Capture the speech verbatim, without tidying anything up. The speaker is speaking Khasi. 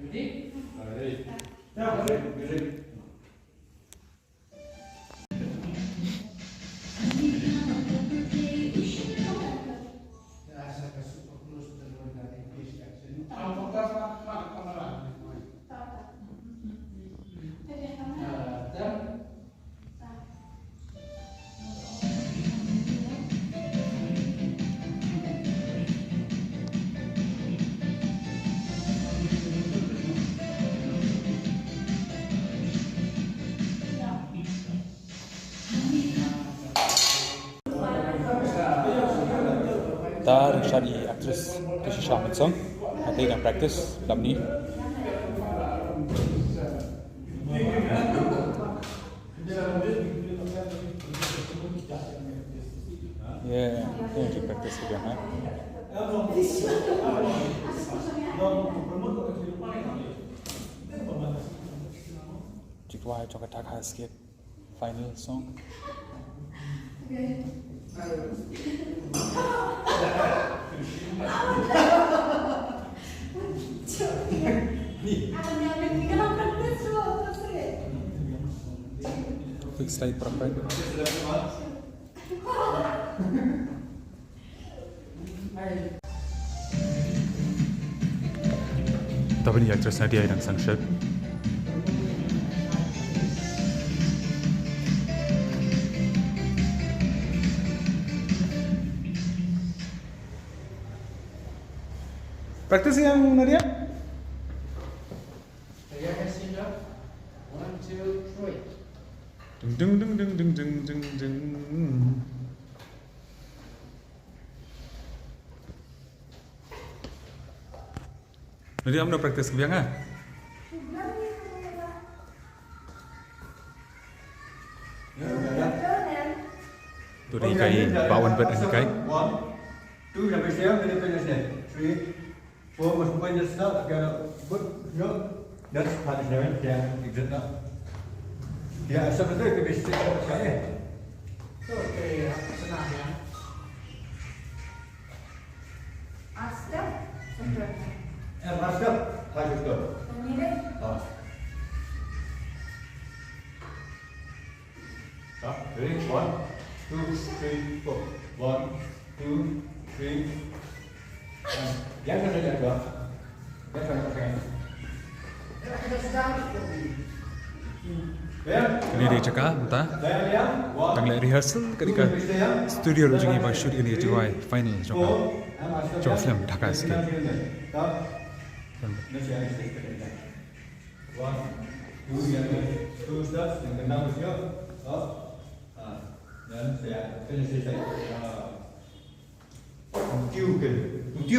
Ready? Ready. Music. Ta ryngkat i actress, te shisha mynsong. Hynrei dang practice lam ni. Yeah, yeah, ki practice ki biang, ha. Ki kwah jong ka Dhaka Skit final song. Fix tight, perfect. Tapi ni actress Nadia yang sang shot. Practice yang Nadia? One, two, three. Ding, ding, ding. Nadia, am da practice ka biang, ha? Tu dei kai ba wan bet kai. One, two, yang biasa, yang biasa. Three, four, mas bukan just now, okay, good, no. That's punishment, yeah, exit now. Yeah, so the thing is, okay. Okay, senang ya. Half step, sebenarnya. Eh, half step, half step. Ini deh. Ah. Ready? One, two, three, four. One, two, three. Yang kena jaga. Yang kena pakai. Kane dei jaka mynta. Tang leh rehearsal kane ka studio ruh jong ngi ba shoot kane ka jingrwai final jong ka. Jong film Dhaka Skit. One, two, yang two steps, yang kena mesti. Up. Ah, dan saya finish saya. Ah. Thank you, Ken.